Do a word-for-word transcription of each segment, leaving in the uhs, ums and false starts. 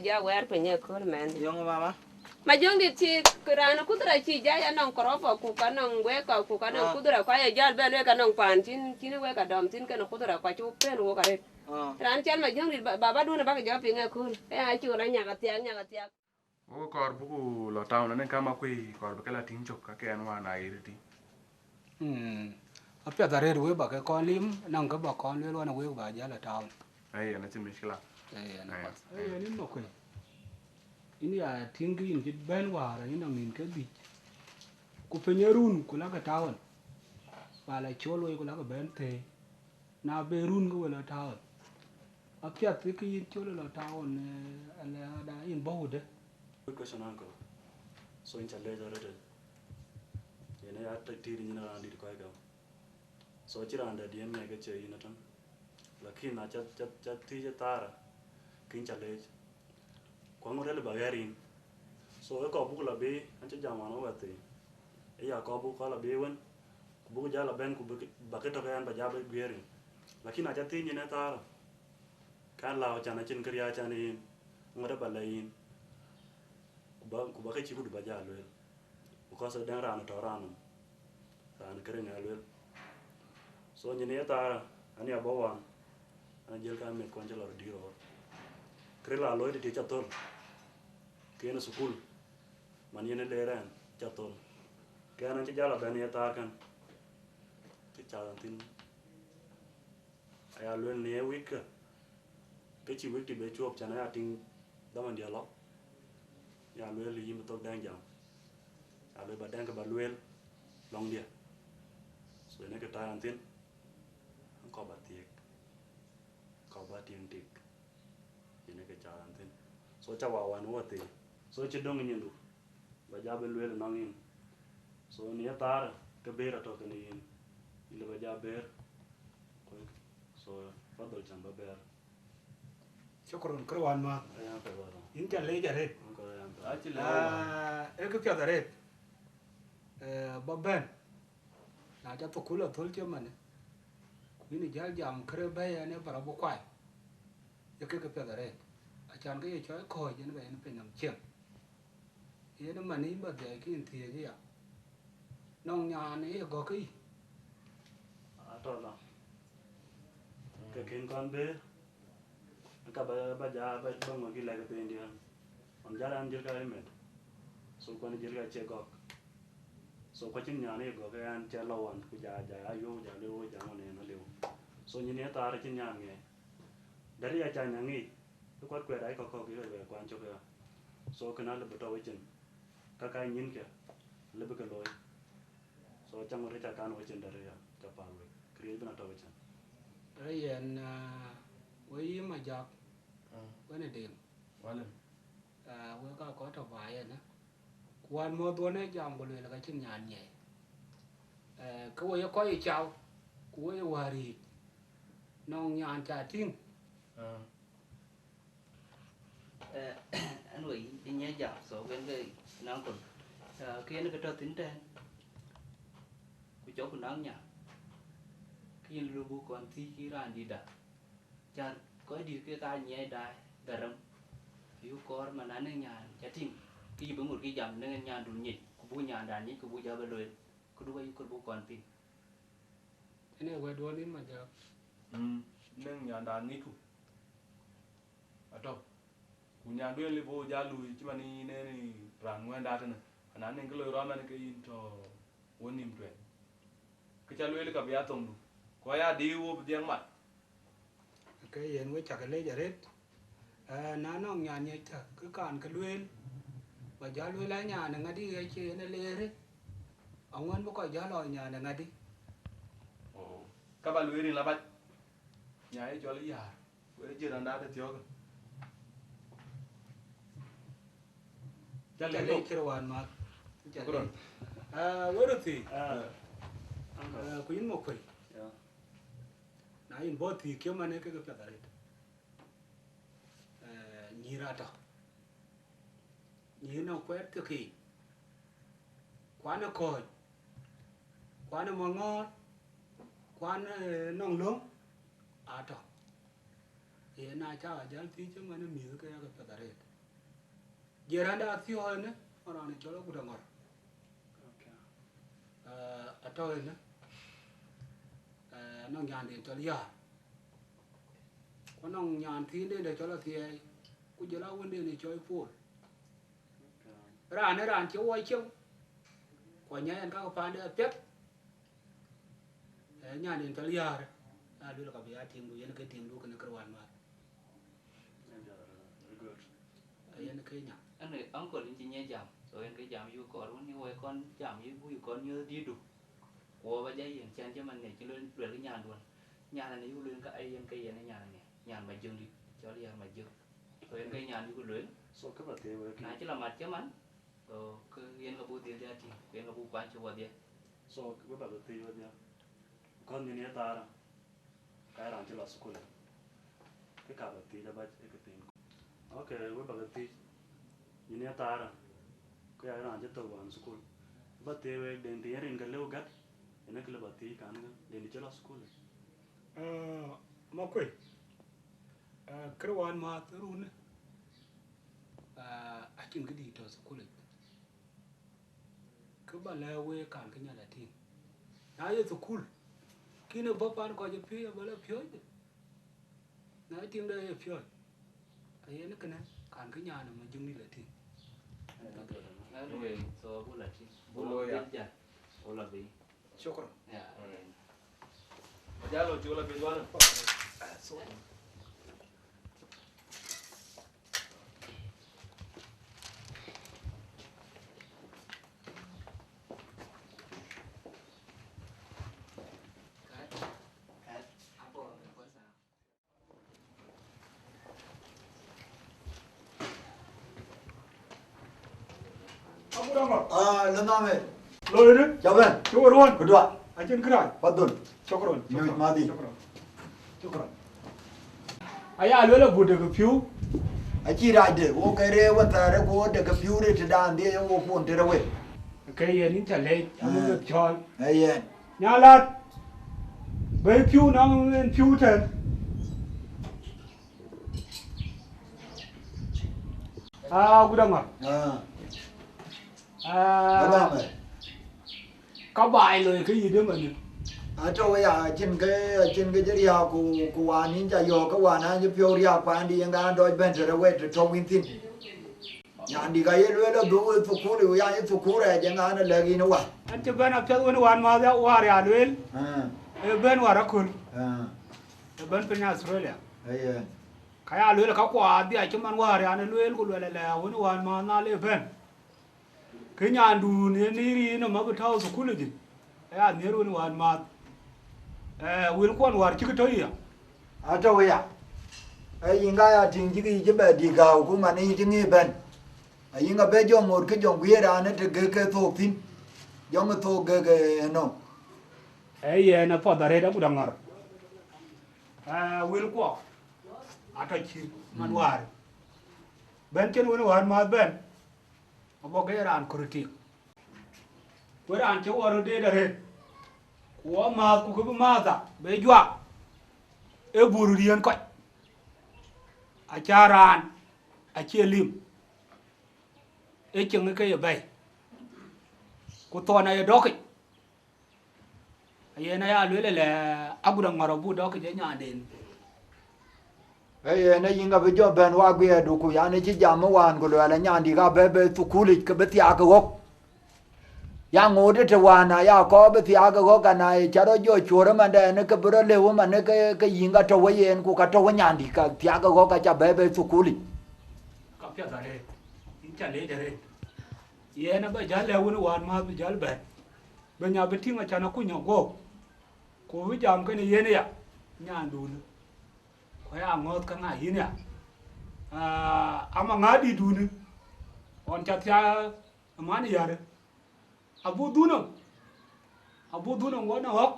Ja wɛɛr piny ëkööl mɛn. Yöŋ mama. Ma jöŋ dït cï raan kudhura cï ja ya nɔŋ kɔrɔpɔ ku ka nɔŋ wek ka ku ka nɔŋ kudhura ku aye jal bɛ luek ka nɔŋ paan cïn cïn wek ka dɔm thïn kën kudhura ku acï wok pɛn wok arëët. Raan cɔl ma jöŋ dït baba duɔ̈n abakï jɔ piŋ ëkööl. Ëya cï ɣön anyak athiak nyak athiak. Wok kɔɔr buku lɔ town, ane kama kuei kɔɔr bï ke la tïŋ cök ka ke ɛn wään a ɣet ëtï. Mm. Apiɛth arëët wek ba ke kɔn lim, nɔŋ ke ba kɔn lueel wan wek ba jäl ë town. Ai, ɛn acïn mishkila. Ai, ɛn apath. Ai, ɛn in Makuei. In ya tïŋ kë yïn cï bɛ̈n wäär, yïn nɔŋ yïn ke dhïc. Ku piny ë run, ku lakë town. Ba la col wei, ku lakë bɛ̈n thëëi. Na be run ke we lɔ town. Apiɛth ke yïn col lɔ town, eh, ala ada yïn bɔ̈ wudë. Good question, uncle. So in challenge already. Yene ya tek tiri nyina raan dit kɔc ka. So cï raan dɛ̈ diɛn ŋɛk ke cie yïn ëtën. Lakin na ca, ca, ca thiëc ë thaarë, kïn ca leec. Ku aŋot rɛl ba ɣɛɛr yïn. So ë kɔk buk la bï, an cï jam wan wä thii. Ë ya kɔk buk kɔn la bï wën, ku buk jal la bɛ̈n ku bï, ba kë tɔ̈ ke ɛn ba jal bï guiëër yïn. Lakin na ca thiëc nyin ë thaarë, kan lääu can acïn kë riääc can yïn, ŋot ë ba lɛ̈k yïn. Ku ba, ku ba kë cï kudu ba jal lueel. Because ë dɛ̈ŋ raan ë tɔ̈ raan nɔm. Raan kërë ŋɛ lueel. So nyin ye thaarë, an ya bɔ̈ wan, an jël ka meth kuan cï lɔ röt dïïr ɣɔr. Kërë la looi tëtï ca thöl, ke yen ë thukul, man yen ë leer ɛn ca thöl. Ke ɛn an cï jal abɛ̈n ye thaar kën, ke cath ɛn thïn. Aya lueel në ye wik kë, ke cï wik tï be cuɔp can aya tïŋ dhaman diɛ̈ lɔ, ya lueel yïn bï thok dɛ̈ŋ jam, ya lueel ba dɛ̈ŋ kë ba lueel lɔŋdiɛ̈. So yen ë kë tɔ̈ ɛn thïn, an kɔk ba thiëëk, kɔk ba tiëŋ tik, yen ë kë cath ɛn thïn. So ca wa wan wä thii, so cï döŋ nyindu. Ba ja bï lueel ënɔŋ yïn. So në ye thaarë, ke bëër atɔ̈ kënë yïn, yïn lë ba ja bëër. So, fadhal can ba bɛ̈ɛ̈r. Shukran, kërë wän ma. Aya, pe wala. Yïn ca leec arëët. Ko aya, pe. Acï lëu. Ah, ee kë piɛth arëët. Eh, ba bɛ̈n. Na ca thukul athöl cï manë. Ku yïn jäl jam kërë bɛ̈ɛ̈i ɛn ë ba rɔt bï kuai. Ee kë kë piɛth arëët. Acan ke ye cɔɔl kɔ̈ɔ̈c yen ba yen piny nɔm ciëŋ. Yen ë man yïn ba dhiɛɛi kïn thiëëc aya. Nɔŋ nyaan ë ye gɔ̈k ke yï? Atɔ̈ lɔ. Ke kën kɔn bë, ka ba, ba ja, ba, ba ŋuɔ̈t kï lɛ̈k ë thëndiɛ̈. Ɣɔn jal an jël ka ë meth. So kuan jël ka cie gɔ̈k. So kuacïn nyaan ë ye gɔ̈k ke an cɛ lɔ wan, ku ja, ja, ya yöök, ja lëu, ja ŋuɔ̈t yen aliu. So nyin ye thaar acïn nyaan ŋɛɛc. Dɛ̈t ya ca nyaŋ ŋic, ke kuat kuɛɛr ai kɔ̈k kɔ̈k ke wek kuan cök ya. So kënë alëu bï tɔ̈ wecin. Ka ka nyïnkë, alëu bï ke looi. So ca ŋot ke ca kan wecin dɛ̈t ya, ca päl wek. Këriëëc bïn atɔ̈ wecin. Ee yen, ah, wek yï Majak, mm, wën ë Deŋ. Wale. Ah, wek ka kɔc tɔ̈ baai ënë. Ku wän mɔ̈th wën ë jam ku lueel ka cïn nyaan nyiɛɛi. Eh, ke wo ye kɔc ë cau, ku wo ye wäär yiic, nɔŋ nyaan ca tïŋ. Ah. Eh, anyway, ë nyiɛc jam, so, wen ke naŋ kɔn. Eh, ke yen ke tɔ̈ thïn tɛ̈n, ku cɔk ku naŋ nyaan, ke yïn lëu buk kɔn thiëëc kï raan dïtda. Cän kɔc dït ke ka nyiɛc daai, garem, ayuk kɔɔr man na nɛŋ nyaan ca tïŋ, ke yï bï ŋot kï jam nɛŋ nyaandun nyic, ku buk nyaandan nyic, ku buk jɔ bɛ lueel, këdu ayuk kɔɔr buk kɔn piŋ. Ënë wɛ̈tduɔ̈n yïn Majak. Mm, nɛŋ nyaandan ŋicku. Atɔ̈. Ku nyaandu yen lëu bï wo jal luui cï man yïn ënë raan ŋuɛ̈nda tënë. Ana nɛŋ kë loi rɔt man ke yïn tɔ̈ wo nïm tuɛɛn. Kë ca lueel ka bï ya thoŋdu. Ku aya dïïr wo bï dhiɛŋ mat. Ke yen we cak leec arëët. Eh, na nɔŋ nyan ŋiɛc thäk, kë kan ke lueel. Ba jal lueel a nyan ë ŋadï ɣɛc yen ë leerë. Aŋuän bï kɔc jal lɔ nyan ë ŋadï. Oh. Ka ba lueel rin la bac. Nya ye cɔl yäär. Wek jiël raan daat ë thiɔ̈kë. Ca lec cï rɔt wään math. Ca lec. Ah, wek röt thii. Ah, ku yïn Makuei. Ya. Na yïn bɔ̈ thii kiëm man ee kek piɛth arëët. Eh, nyïïr atɔ̈. Nyïïr nɔŋ kuɛɛr thiɔ̈k yiic. Kuan ë kɔ̈ɔ̈c. Kuan ë maŋɔ̈ɔ̈r. Kuan, eh, nɔŋ löŋ. Atɔ̈. Yen na cä jäl thiëc cï man ë mïth ke yak piɛth arëët. Jiɛɛr randa athiɔ̈ɔ̈k ënë, raan ë cɔl Agut Aŋɔ̈r. Okay. Eh, atɔ̈ ënë, eh, anɔŋ nyanden cɔl Yäär. Ku anɔŋ nyan thiinden de cɔl Athiɛɛi, ku jɔl a wënden ë cɔl Pol. Okay. Raan ë raan cï wɔ cieŋ, ku anyai ɛn kakë paande apiɛth. Eh, nyanden cɔl Yäär, na luel ka bï ya tiŋdu, yen ke tiŋdu kënë kër wan määr. Very good. Eh, yen ke nya. Ɛn, eh, uncle, yïn cï nyiɛc jam, so yen ke jam yï kɔɔr wën yï wɔ kɔn jam yï buk yï kɔn nyuɔ̈th dïtdu. Ku wɔ ba jɔ yen cän cï man ŋic cï luel, luel kë nyanduɔn. Nyan ënë yï luel ka ayen ke yen nyan ënë, nyan Majöŋdït, cɔl Yäär Majöŋ. So yen ke nyan yï luel. So kë ba thiëëc wek. Na cï la mat cï man, so kë yen ka buk dhiëth ya tïŋ, ku yen ka buk kuany cï wɔ dhiëth. So we ba ke thiëëc wedhie. Kɔn nyin ye thaarë, ka ye raan cï lɔ thukul. Kë ka ba thiëëc abac ë kë thiin. Okay, we ba ke thiëëc. Nyin ye thaarë, ke ya raan cï thök wään thukul. Ba thiëëc wek, den thiin rin ke lëu gät, yen ë kë lë ba thiëëc kan, ke den cï lɔ thukul. Ah, Makuei, ah, kër wan mäth run, ah, acïn kë dït tɔ̈ thukul yic. Kë ba lɛ̈k wek, kan kë nyan la tïŋ. Na ye thukul, kïn ë bɔ̈ pan kɔc ë piööc, abä la piööc. Na ye tiŋde ye piööc, ayen kënë, kan kë nyan ë Majöŋdït la tïŋ. Anyway, so abuk la tïŋ. Buk la ya. Buk la bï. Shukran. Yeah. Jalo, cuk la piny wana. Ah, so. Ah, lë nɔm ë. Loi dï? Ca bɛ̈n. Cï we ruɔ̈n? Këdua. Acïn kërac. Padhol. Shukran. Nyuc madhi. Shukran. Shukran. Aya luel abuk dek piu. Acï rac de, wo ke rëër wën thɛɛr, ku wo dek piu rëër tëdan dhiëc, wo pun tëde wek. Ke yen yïn ca lec, ah, aŋö ke cɔl. Ee yen. Nyalat. Bɛ̈i piu nɔŋ en piu tɛ̈n. Ah, Agut Aŋɔ̈r. Ah. Ah. Ka baai loi ke yï de mani. Atɔ̈ ya, acïn ke, acïn ke cï riääk ku, ku wään yïn ca yɔ̈ɔ̈k ke wään an cï piɔ̈u riääk paandï yen ɣɛn dɔc bɛ̈n tëde wek të tɔ̈u yïn thïn. Nyandï ka ye lueel adhuk ë thukul, ë yan ë thukul rɛɛc ë ŋa ɣɛn lɛ̈k yïn ë wään. An cï bɛ̈n apiɛth wën wään mäth ya wäär ya lueel. Ah. Ë bɛ̈n wäär aköl. Ah. Ë bɛ̈n piny Australia. Aye. Ka ya lueel ka kuaar bï acï man wäär yan ë lueel, ku luɛl alɛ wën wään mäth na le bɛ̈n. Kë nyandun yen ë rin ë ma bï tɔ̈u thukul yic, aya nhiër wën wään mäth. Eh, wëlkuɔn wäär cïkï tɔ̈ ya. Atɔ̈ ya. Ee yïn ka ya tïŋ cïkï yï cï bɛ dï gääu ku man yï tïŋ ë bɛ̈n. Ayïn abë jɔ ŋot ke jɔ guiëër raan ë të gëk ke thok thïn. Jɔ ŋö thok gëk ë nɔm. Ee yen apuɔth arëët Agut Aŋɔ̈r. Eh, wëlkuɔ. Atɔ̈ cït man, mm, wäär. Bɛ̈n cïn wën wään mäth bɛ̈n. Abɔ̈ ke raan kɔ̈r tik. Ku raan cï wɔ röt deet arëët, ku wɔ määth ku kë bï määth aa, bï juak, ee bur riëën kɔc. Acä raan, acie lim, ee cieŋ ke ye bɛ̈i, ku thɔn aye dɔ̈kic. Ayen aya lueel ëlë, Agut Aŋɔ̈r abuk dɔ̈k kë cï nyanden. Ee yen, ee yïn abï jɔ bɛ̈n waguiɛɛrdu, ku yan ë cï jam ë wään, ku luɛɛl, anyandï ka bɛ bɛ thukul yic, ke bï thiaak ë ɣɔ̈k. Ya ŋoot ë të wään, na ya kɔɔr bï thiaak ë ɣɔ̈k, ana ye cä rɔt jɔ cuöör ëmandɛn, ke bï rɔt lëu ëmën, ke, ke yïn ka tɔ̈u ë yen, ku ka tɔ̈u ë nyandï, ka thiaak ë ɣɔ̈k, ka cä bɛ bɛ thukul yic. Ka piɛth arëët, yïn cä leec arëët. Yen abä jäl lɛ̈k wën wään mäth bï jäl bɛ̈n. Bï nya bï tïŋ acan akuny aguɔ̈u, ku bï jam kënë yen aya, nyandun, ku aya ŋɔ̈ɔ̈th käŋ aa yïn ya. Aa, ama ŋäär dïtdun, ɣɔn ca thiaak ë man yär, abuk dhun nɔm, abuk dhun nɔm ɣɔn ë ɣɔ̈k.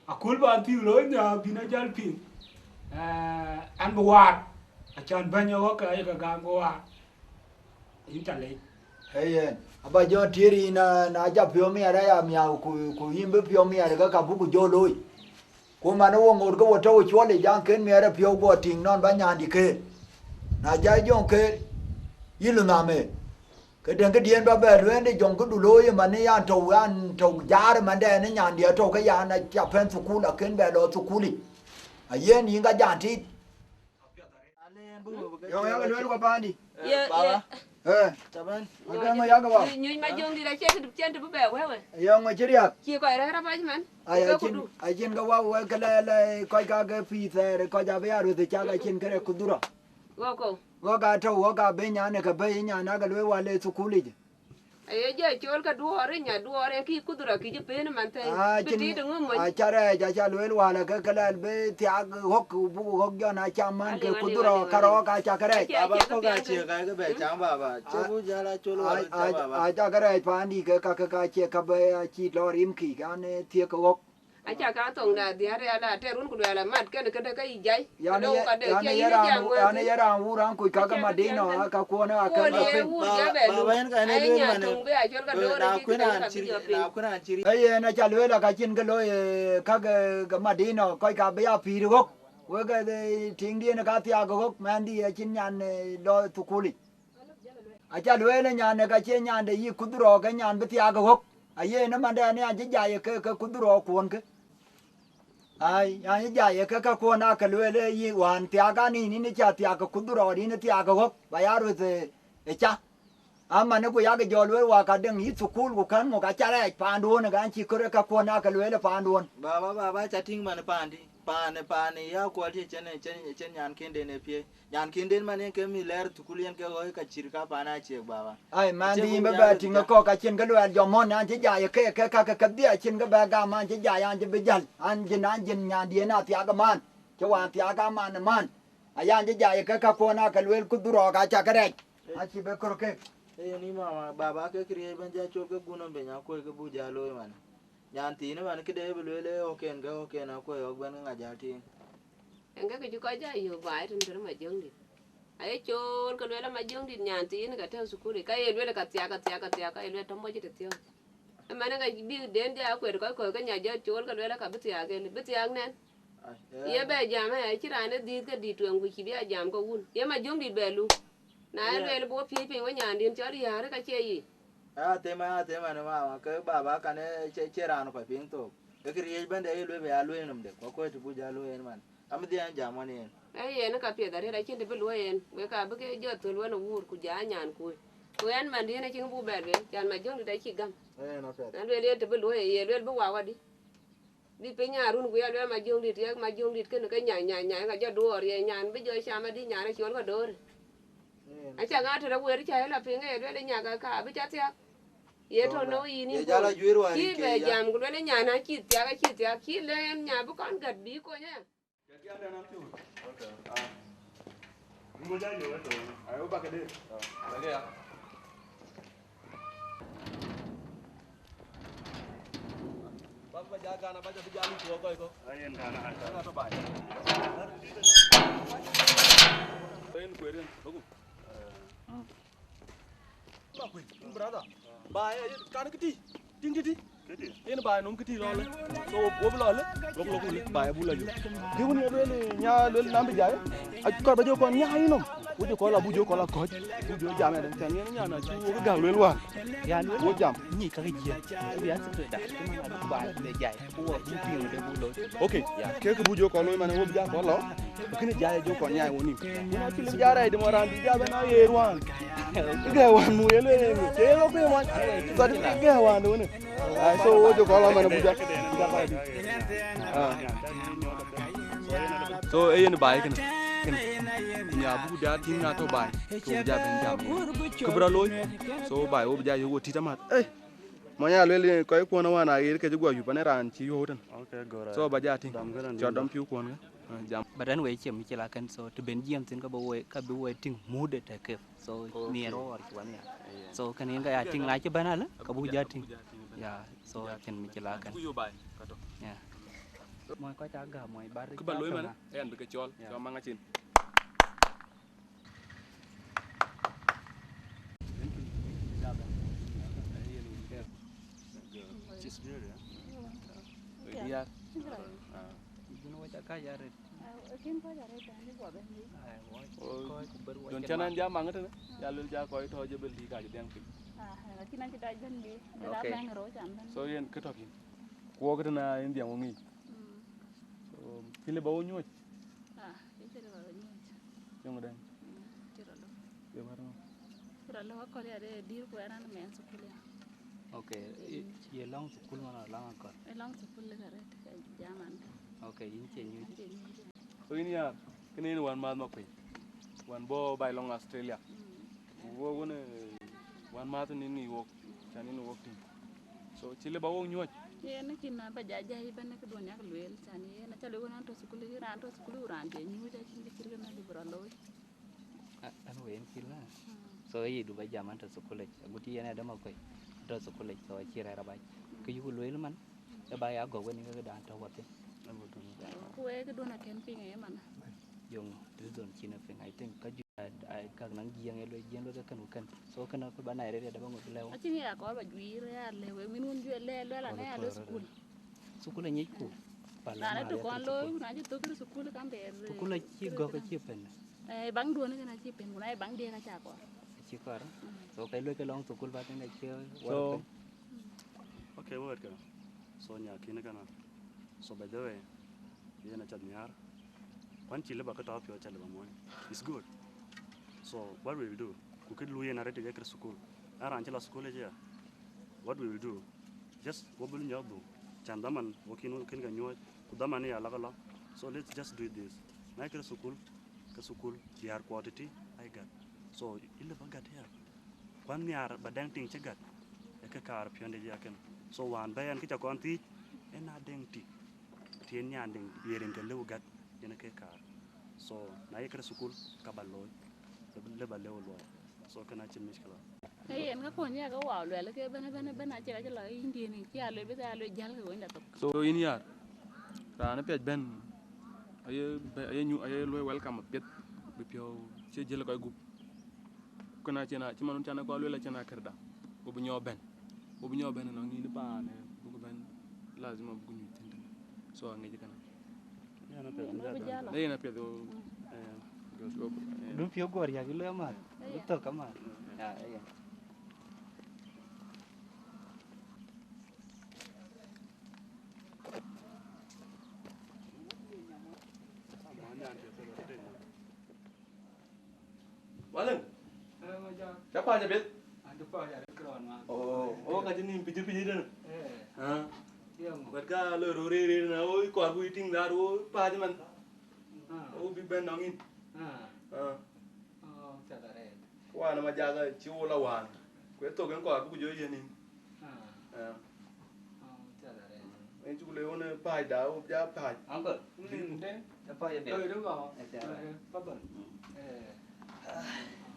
Aköl bä thiëëk looi nhiaar bïn a jäl piŋ, eh, an bï waar, acan bɛ̈ny ë ɣɔ̈k ke ayek gam bï waar. Yïn ca lec. Ee yen, abä jɔ tiëër yïn, na, na ca piɔ̈u miɛt aya miäu, ku, ku yïn bï piɔ̈u miɛt ke ka buk jɔ looi. Ku man wo ŋoot ke wo tɔ̈u cuɔl ë jaŋ ken miɛɛr ë piɔ̈u guɔ tïŋ nɔn ba nyandï keer. Na jai jɔŋ keer, yï lu nham ee. Ke den këdiën ba bɛ luɛɛn de jɔŋ këdu looi ë man ë yan tɔ̈u, yan tɔ̈u jaar ë mandɛn ë nyandï atɔ̈u ke yan aca pɛ̈n thukul, akën bɛ lɔ thukul yic. Ayen yïn ka jan tiit. Yɔŋ yak lueel ku paandï. Ye, ye. Baba. Eh. Taban. Ŋö yak wa? Nyuc ma jɔŋ dït acie të, cien të bï bɛ wëwë. Yɔŋ ŋö cï riak? Ci kɔc rɛ̈ɛ̈r apac man. Ay, ke acin, kudu. Acin ke wa wek ke lɛ, lɛ, kɔc ka ke pïïr thɛɛr, kɔc abï ya ruth cak acin kërɛ kudhura. Ɣɔ̈k kɔ̈u. Ɣɔ̈k atɔ̈u, ɣɔ̈k abï nyan ë ke bɛ̈i nyan ake lueel wal ë thukul yic. Aye jɔ col ke duɔɔr, nya duɔɔr en kï kudhura kï jï pen man thɛi. Ah, bï cin, tit ŋö mony. Aca rɛɛc, aca lueel wal ke ke lɛl bï thiak ɣɔ̈k, buk ɣɔ̈k jɔn aca man ke kudhura karɔɔk aca ke rɛɛc. Baba kɔ̈k acie ka ke bɛ caŋ baba. Ce bu jal acol wal ca baba. Aca ke rɛɛc paandï ke ka ke ka cie ka bɛ acït lɔ rim kï kan thiek ɣɔ̈k. Aca ka thoŋ da dhiar ya la ter wun ku duɛl amat ken ke de ka yi jai. Yan ye, yan ye ran, yan ye ran wur an kuc ka ke Madina, ka kuɔn a ke la piny. Baba, baba, en ka en e luel mane. Thoŋ be a col ka dor na kuin an ciri, na kuin an ciri. Eye na ca luel ka cin ke looi ka ke, ke Madina, kɔc ka be ya pïïr ɣɔ̈k. Wek ke tiŋdiɛn ka thiak ɣɔ̈k, mɛnhdi acin nyan lɔ thukul yic. Aca lueel ë nyan ë ka cie nyan de yï kudhurɔɔk, ke nyan bï thiaak ë ɣɔ̈k. Aye në mandɛn ë an cï jai ë ke, ke kudhurɔɔk kuɔn ke. Ai, an cï jai ë ke, ke kuɔn ake lueel ë yï wään thiaak an yïn, yïn ca thiaak ë kudhurɔɔk, yïn thiaak ë ɣɔ̈k, ba ya rueth ë, ë ca. Aman ku yak jɔ lueel wa ka deŋ yï thukul ku kän ŋö ka ca rɛɛc paanduön ë gan cï kërë ka kuɔn ake lueel ë paanduön. Baba, baba, ca tïŋ man paandi, paan, paan ya kuɔl cï cen, cen, cen nyan kinden ë piëë. Nyan kinden man yen ke mi lɛɛr thukul yen ke ɣɔ̈i ka cït ka paan aciek baba. Ai, man dï yïn bï bɛ tïŋ ë kɔ̈k acïn kë luɛɛl jɔ mɔ̈n an cï jai ë ke, ke, ka ke kedhie acïn kë bɛ gam an cï jai an cï bï jäl. An jin, an jin nyandiën athiak ë man. Cï wään thiak aman ë man. Aya an cï jai ë ke ka kuɔn ake lueel kudhurɔɔk aca ke rɛɛc. Acï bï kör kek. Ee yen ë mama baba ke këriëëc bɛ̈n ja col ke gun nɔm bɛ̈ny akuɔ̈i ke buk ja looi man. Nyan thiin ëmɛn këde bï lueel ë ɣɔ̈kken ke ɣɔ̈kken akuɔ̈i ɣɔ̈k bɛ̈n ke ŋa jäl tiiŋ. Eŋkë kë cï kɔc ja yök baai tën tën Majöŋdït. Aye cool ke lueel Majöŋdït nyan thiin ka tɛ̈ɛ̈u thukul yic, ka ye lueel ka thiak, ka thiak, ka thiak, ka ye lueel tɔ̈ moc tëthiɔ̈k. Ëmɛn ka bï den ja kuet kɔc kɔ̈k ke nya jɔ cool ke lueel ka bï thiak, ke bï thiak nɛn. Ye bɛ jam ë cï raan ë dhiëth ke dït tueŋ ku cï bï a jam ke wun. Ye Majöŋdït bɛ lu. Na ë lueel bï wo piëëc piny we nyandïn cɔl yäär ka cie yic. Athem, athem an mama ke baba kan ë cie, cie raan kɔc piŋ thok. Ke këriëëc bɛ̈n de ye lueel bï ya lueel nɔm de, ku akuɔ̈i të buk ja lueel en man. Am dhiɛɛn jam wan yen. Ee yen ka piɛth arëët acïn të bï luɔ̈i en, wek ka bï ke jɔ thöl wen ë wuur ku ja nyan kuöc. Ku ɛn man dïn acïn buk bɛ lueel, can Majöŋdït acï gam. Ee yen apiɛth. Na lueel yen të bï luɔ̈i ye lueel bï wak wadï. Bï piny aa run ku ya lueel Majöŋdït, yak Majöŋdït kënë ke nya, nya, nya, ka jɔ duɔɔr ye nyan bï jɔ cam adï nyan acï ɣɔn ka doorë. Aca ŋa tëde wer ca ëla piŋ ë lueel nya ka ka bï ca thiak. Ye tɔ̈ në yïn yïn jal ajuër wään cï bɛ jam ku lueel nyan acï thiak, acï thiak, cï lɛɛn nya bï kɔn gät bï kony aya. Ba kuec, brother. Ba, eh, kan këtï, tïŋ tïtï. Këtï. Yen ba nɔm këtï lɔlë. So, wo bï lɔlë, lok lok lë, ba bu la jɔ. Dï wun ye lueel, nya lueel nam bï jai. A kɔr ba jɔ kɔn nya yï nɔm. Wo jɔ kɔn la bu jɔ kɔn la kɔc. Bu jɔ jam ya den tɛn yen nya na ci wo gam lueel wan. Ya lueel. Wo jam. Ni ka jiɛ. Ku ya sikre da. Ku ma ba le jai. Ku wo bu piŋ de bu lo. Okay. Ya. Ke ke bu jɔ kɔn lo man wo bi ja kɔn lo. Kini jai jɔ kɔn nyai woni. Wona ci lim jara de mo ran di ja bena ye ruan. Ga wan mu yele ye. Ke lo ku man. Sa di ga wan woni. Ai so wo jɔ kɔn lo man bu ja. Ah. So e yen bai ken. Ken. Nya bu ja tin na to bai. Ku ja ben jam. Ku bra loy. So bai wo ja yo wo tita mat. Eh. Mo nya lel ko ko na wana yir ke gwa yu pane ran ci yo tan. Okay, go right. So ba ja tin. Dam gana. Cho dam piu ko na. Jam. But anyway, chem ci la kan so to ben jam tin ka ba we ka bi we tin mude te ke. So ni ro or ci wan ya. So kan yin ka ya tin na ci bana la ka bu ja tin. Ya, so kan mi ci la kan. Ku yo bai. Kato. Ya. Mo ko ta ga mo bar. Ku ba loy man. Yan bi ke chol. Cho manga chin. Just here, yeah? Yeah. Ah. Kɔc aka ya ret. Ah, kin kɔc arëët, an, bï guɔ bɛ̈n yic. Ai, wɔ, oh, kɔc ku bär wɔ. Don cï cän man an jam maŋ tënë, ya luel ja kɔc tɔ̈ jebel dï ka jï dhiɛŋ piny. Ah, lakin an cï dac bɛ̈n bï, bï la, okay, bɛ̈n rou can bɛ̈n. So yen kë tɔ̈ kïn. Kuɔɔk tënë yen dhiɛŋ wɔ ŋic. Mm. So, cï lë ba wɔ nyuɔ̈c. Ah, yen cï lë ba wɔ nyuɔ̈c. Yöŋ dɛŋ. Mm, cï rɔt lɔ. Ye wär ŋö? Cï rɔt lɔ akɔ̈l ya de dïr ku ɛn an mɛn thukul ya. Okay, ye, ye lɔŋ thukul man alɔŋ akɔ̈l? Ye lɔŋ thukul lek arëët, ke jaman. Okay, yïn cie nyuc. Yïn cie nyuc. So yïn ya, kënë yen wän mäth Makuei. Wän bɔ̈ baai lɔŋ Australia. Mm. Ku wɔ wën, eh, wän mäth nin ŋic wok, can nin wok tïŋ. So cï lë ba wok nyuɔ̈c? Yen kïn na ba ja jai bɛ̈n këduɔ̈n yak lueel, can yen aca lueel wën an tɔ̈ thukul, raan tɔ̈ thukul, raan cie nyuc, acïn kë cït kënë lëu bï rɔt looi. A-, an wën kï la. Mm. So, ye du ba jam an tɔ̈ thukul yic, agut yen ë däm akɔ̈i, an tɔ̈ thukul yic, so, acï rɛ̈ɛ̈r abac. Mm. Kë yuku lueel man, ë ba ya gɔ̈k wën ke dan tɔ̈ wɔ thïn. Ku wek këduɔ̈n akën piŋ ë man. Yöŋ, reason cïn a piŋ, I think, ka ju-, a, a, kak naŋ jiëŋ ë luel, jiëŋ luel ke kën ku kën. So, kën ku ba na rëër ë däm aŋot lëu. Acïn ya kɔɔr ba juiir, ya lëu, wek min wun juël lëu, luel an ya lëu thukul. Thukul anyic ku. Pala raan adu kɔn looi, ku na cï thök kërë thukul kan ber. Thukul acï gɔ̈k acï pën. Eh, baŋ duɔ̈n kën acï pën, ku na ye baŋ diëk aca kɔɔr. Acï kɔɔr. Mm. So, ka luel ke lɔŋ thukul ba tënë acï wär pën. So, okay, word kënë. So, nya kïn kënë. So, by the way, yen aca nhiaar. Kuan cï lëu ba kë tɔ̈ piɔ̈u aca lëu ba muɔny. It's good. So, what we will do? Ku kë luui yen arëët ye kërë thukul. An raan cï la thukul ëcë ya. What we will do? Just wɔ bï nyɔk dhuk. Can dhaman wɔ kïn, wɔ kïn ke nyuɔ̈c, ku dhaman ya lak lɔ. So let's just do this. Na ye kërë thukul, ke thukul, diäär kuɔ tëtï, ai gät. So, ë lëu ba gät ya. Kuan nhiaar ba dɛŋ tiŋ cï gät, ë kë kaar piɔ̈nde ya kënë. So, wään bɛ̈ɛ̈i ɛn kë ca kɔn thiëëc, ë na dɛŋ tik, tï yen nyan dɛŋ, ye rin ke lëu gät, yen ë kë kaar. So, na ye kërë thukul, ka ba looi, lëu ba lëu luɔi. So, kënë acïn mickila. Ee, yen ka kony ya ke wau luɛl ke bɛ̈n, bɛ̈n, bɛ̈n, acï ka cï lɔ yïn diën, cï a luel bï, cï a luel jäl ke wënda thok. So, yïn yar, raan ë piac bɛ̈n, aye, aye nyu, aye luɔi welcome apiɛth, bï piɔ̈u cï jiël kɔc gup. Kënë acïn a, cï man wun can kɔc luel acïn a kërda, ku bï nyɔk bɛ̈n. Ku bï nyɔk bɛ̈n ënɔŋ yïn paan, eh, buk bɛ̈n, lazima buk nyuc thïn tënë. So, aŋic kënë. Yen apiɛth, yen apiɛth, oh. Mm. Eh, because, oh, eh. Du piɔ̈u guɔ riäk, ilo amat. Eh, du thök amat. Mm. Ya, eh, ya. Walen. Eh, ma ja. Ca paja bet. An du paja ret kron ma. Oh, oh, ka jini piji piji den. Eh. Ah. Yemo. Wet ka lo ro re re na, oh, kor bu ting dar, oh, paja man. Ah. Oh, bi ben nongin. Ah. Ah. Oh, ca da re. Wan ma jaga ci wo la wan. Ku e thok en kɔɔr buk jɔ yen in. Ah. Ah. Ah, cä la rɛɛc. En cuk le wun pac da, wo ja pac. Uncle. Mm, den. Ja pac ya biɛt. Oi, du ba. Acha. Oi, papa. Mm. Eh.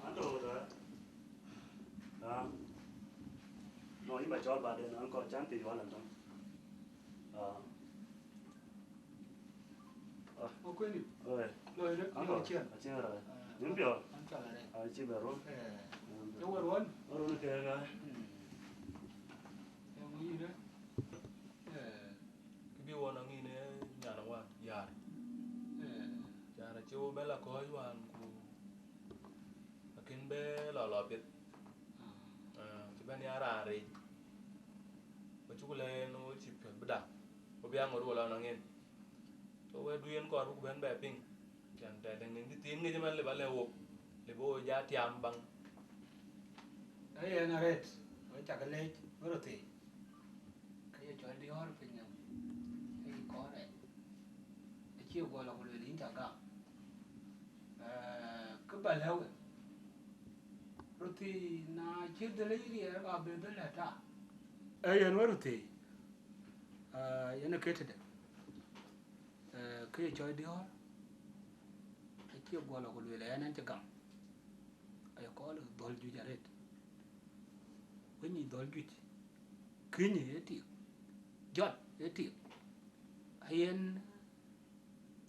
Ando da. Ah. No, iba chol ba den, uncle, chan ti wala ndo. Ah. Makueni. Oi. Loi rek. Uncle, achiel. Achiel rek. Ah, nim pio. An chala rek. Ai, chi beru. Eh. Nim pio. Yo, wer won. Wer won ke ga. Hmm. Yo, mo yire. Eh. Ki bi won angine nyana wa yar. Eh. Yar achi wo bela ko yuan ku. Lakin be lɔ lɔ pith. Ah. Ah, ci ben ya raan rec. Ku cuk le en wo ci piɔ̈th bï daŋ. Wo bï aŋot wo lɔ nɔŋ en. So wɛ̈tdu yen kɔɔr buk bɛ̈n bɛ piŋ. Cän tɛ̈ däŋ däŋ dï thiin ŋic ëmɛn lëu ba lɛ̈k wok. Lëu bï wo ja tiam baŋ. Ee yen arëët, we cak leec, we röt thii. Ke ye cɔl diɔ̈ɔ̈r piny nɔm, ke yï kɔɔr rɛc. Acie guɔ lɔ ku lueel yïn ca gam. Eh, kë ba lɛ̈k we. Röt thii na cït dhël yï riɛɛr ka bï dhël lɛ̈t ta. Ee yen we röt thii. Ah, yen ë ke tëde. Eh, kë ye cɔl diɔ̈ɔ̈r, acie guɔ lɔ ku lueel ɣɛn, ɣɛn cï gam. Aye kɔɔr dhɔ̈l juëc arëët. Wëny dhɔ̈l juëc, kïny ë tik, jɔt ë tik. Ayen,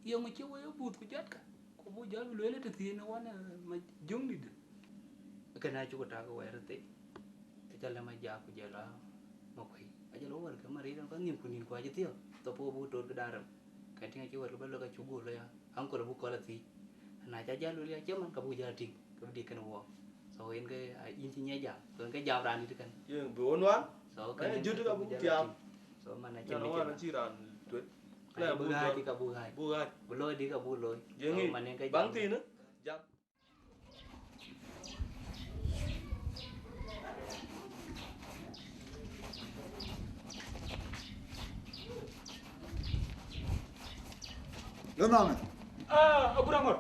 yeŋö cï wek buth ku jɔtkë, ku buk jɔt bï lueel ë tëthiin ë wan, eh, ma jöŋdït. Kënë acuk tak wɛɛr thei. Aca lɛ̈m Ajak ku jɔl a Makuei. Ajɔl wär ke marit ɣɛn ka nïm ku nïn ku acï thiɔ̈k, thopou buk tot këda rem. Kën tïŋ acï wɛ̈t ke bï lɔ ke cuk guur lɔ ya, aŋkol abuk kɔl athiëc. Na ca jäl lueel ya cï man, ka buk jäl tïŋ, ke bï dik kën wɔɔk. So yen ke, a, yïn cï nyiɛc jam, so yen ke jam raan dït kën. Yen bï wɔ nuan. So kën yen jut ke ka buk buk jäl tiam. Tïŋ. So man acï jɔn mi wan cï acï raan tuet. Ka buk ɣaac, ka buk ɣaac. Buk ɣaac. Bï looi dï ka buk looi. Yen so ŋic. Man yen ke baŋ jam thïn, jam. Lɔ nɔŋ. Ah, Agut Aŋɔ̈r.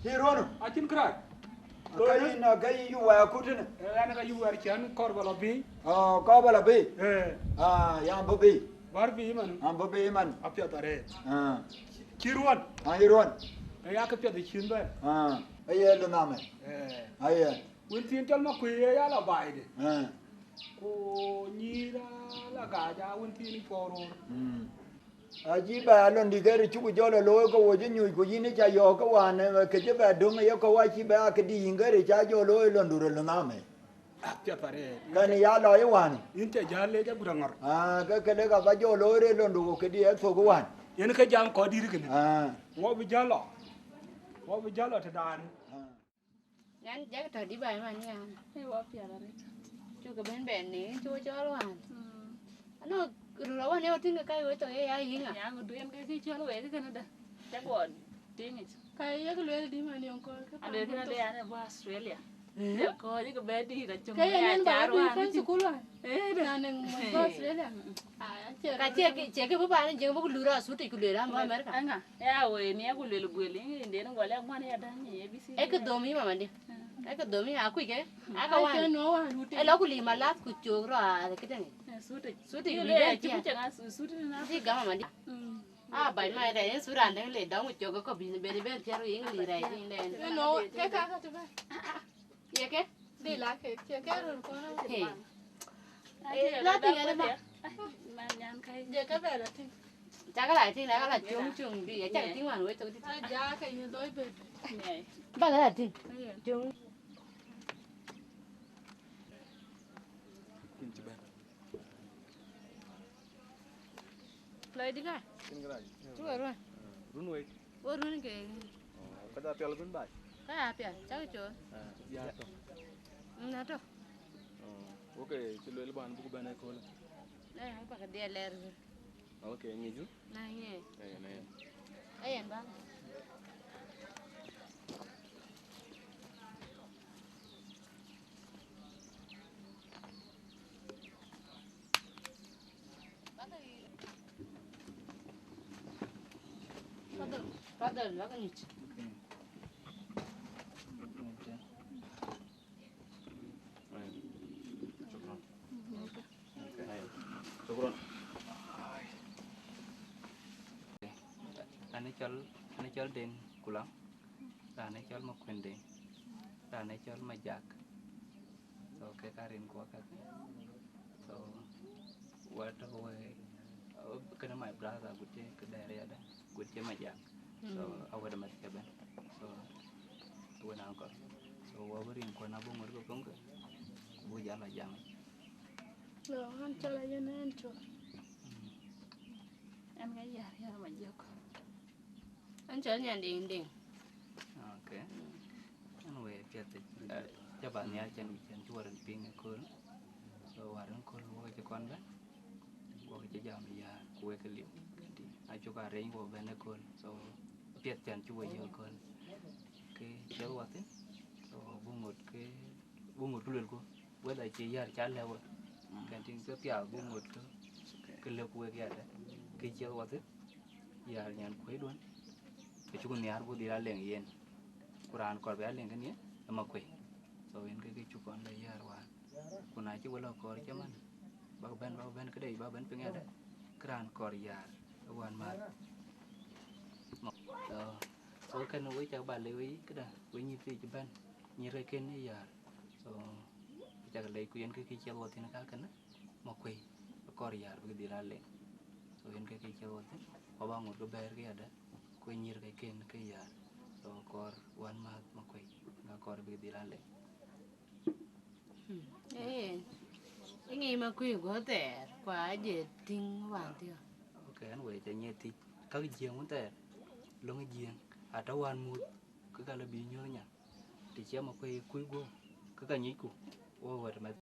Cï ruɔ̈n. Acïn kërac. Ka yïn, ka yïn yup wɛɛr kut tënë. Eh, ɣɛn ka yup wɛɛr cän kɔɔr ba lɔ biic. Oh, kɔɔr ba lɔ biic. Eh. Ah, yan bï biic. Bär biic man. An bï biic man. Apiɛth arëët. Ah. Cï ruɔ̈n. An yï ruɔ̈n. Ee ya kë piɛth cïn bɛ̈n. Ah, ee ye lɔ nɔŋ. Eh. Aye. Wën thiin cɔl Makuëi ee ya lɔ baai de. Ah. Ku nyïïr ala gaac a wën thiin cuɔɔr roor. Mm. Acï bɛ alɔn dï ke rï cuk jɔl ë looi ke wo cï nyuc, ku yïn ë ca yɔ̈ɔ̈k ke wään, eh, ke cï bɛ döŋ ë yekɔ̈u, acï bɛ akëdï yïn ke rï ca jɔl looi lɔn du röl nɔm ë. Ah, piɛth arëët. Kɛn ya lɔ ë wään. Yïn ca jäl leec Agut Aŋɔ̈r. Ah, ke ke lek aba jɔl looi rëër lɔn du ku këdï ë thok ë wään. Yen ke jam kɔc dït kënë. Ah. Wɔ bï jäl lɔ. Wɔ bï jäl lɔ tëdan. Ah. Nyan jak tɔ di bai man ya. Ee, wa pial arëët. Cuk ke ben ben ni, cuk cɔl wan. Mm. Ano, rura wan yo tinga kai we to ye ya yinga. Ya ngu duen ke ki cɔl we ke Canada. Te go tinga. Kai ye ke le di man yon ko ke. Alo ke le ane bo Australia. Eh? Ko ye ke be di da chung. Ke ye ya nen ba jar du wan. Kan sukul wan. Eh, da. Na nen mo ko Australia. Ah, che. Ka che ke, che ke bu ba ne je bu lura su ti ku lura mo America. Anga. Ya we ni ku le guel ni den go le mo ya da ni A B C. E ke dom yi mama di. Ëke dhomi akuc ke, aka wan. Ëlɔ ku lim alath ku cök rɔ a këdäŋ. Suti. Suti ku bï bɛ̈n piɛth. Cï gam amadi. A bac ma rɛc en sut raan däŋ le dɔm ku cök ke kɔ̈k bï ben bɛ̈n piɛth ku yiŋ li rɛc piny dɛn. Ye ke? Di la ke, cie ke röl kɔn. Hey. Eh, la tïŋ ɛn ba. Cakë la tïŋ, la kala cuŋ cuŋ bï, acak tïŋ wan wec thok dït. Ba kala tïŋ. Cuŋ. Lɔi dï ka? Cuk arun. Run wei. Wo run ke. Ka ja pial run bai. Ka ya pial, cak col. Ya to. Na to. Okay, ci luel ban buk bɛn e kol. Eh, ba ka dia ler. Okay, ngi ju. Na ngi. Eh, na. Ayen ba. Fadhal, fadhal, ba ka nyuc. Shukran. Shukran. Raan ë cɔl, raan ë cɔl Deŋ Kulaŋ, raan ë cɔl Makuën Deŋ, raan ë cɔl Majak. So, kek aa rin kuɔ kakë. So, wɛ̈t tɔ̈ ke we, kënë my brother, agut cï këdɛɛr yadë, agut cï Majak. So, awɛ̈t ë mɛth ke bɛ̈n. So, wën ankɔl. So, wɔ bï rin kuɔn abï ŋot ke köŋ ke, ku buk jal lɔ jam. Lo, an cɔl Ayen, an cɔl. An ka Yar, Yar Majak. An cɔl Nyandeŋ Deŋ. Okay. Anyway, piɛth, eh, ca ba nhial cɛn, cɛn cï wär piŋ ëkööl. So, wär ëkööl wok cï kɔn bɛ̈n. Wok cï jam Yar, ku wek liu. Këdï, acuk arëny wok bɛ̈n ëkööl. So, piɛth cɛn cï wek yök ëkööl. Ke ciɛth wathïn. So, bu ŋot ke, bu ŋot ke luelku. Whether cie Yar ca lɛ̈k we, kɛn tïŋ ke piath bï ŋot ke, ke lëk wek yadë, ke ciɛth wathïn, Yar nyan kuëëcduɔn, acuk nhiaar buk dhil a leŋ yen, ku raan kɔɔr bï a leŋ kën ye, ë Makuëi. So yen ke ke cuk kɔn lɔ Yar wään. Ku na cï we lɔ kɔɔr cï man, bak bɛ̈n, bak bɛ̈n këde, bak bɛ̈n piŋ yadë, ke raan kɔɔr Yar ë wään mäth. So, so kën we cak ba lëk we këdë, we nyïïr thiëc cï bɛ̈n, nyïïr ke kën ë Yar. So, cak lɛc ku yen ke kë ciɛth wɔ thïn ka kënë, Makuëi, akɔɔr Yar bïk dhil a leŋ. So, yen ke kë ciɛth wɔ thïn, ku aba ŋot ke bɛ̈ɛ̈r ke yadë, ku nyïïr ke kën ke Yar. So, akɔɔr wän mäth Makuëi, ka akɔɔr bïk dhil a leŋ. Hmm. Ee, ë ŋic Makuëi guɔ thɛɛr, ku aje tïŋ wään thiɔ̈k. Okay, anyway, ca nyiɛc thiëc. Käk Jiëëŋ wën thɛɛr, löŋ Jiëëŋ, atɔ̈ wään muth, ke ka lɔ bï nyuɔ̈th nya. Të cï Makuei kuc guɔ̈p, ke ka nyicku, wo wɛ̈t mɛth.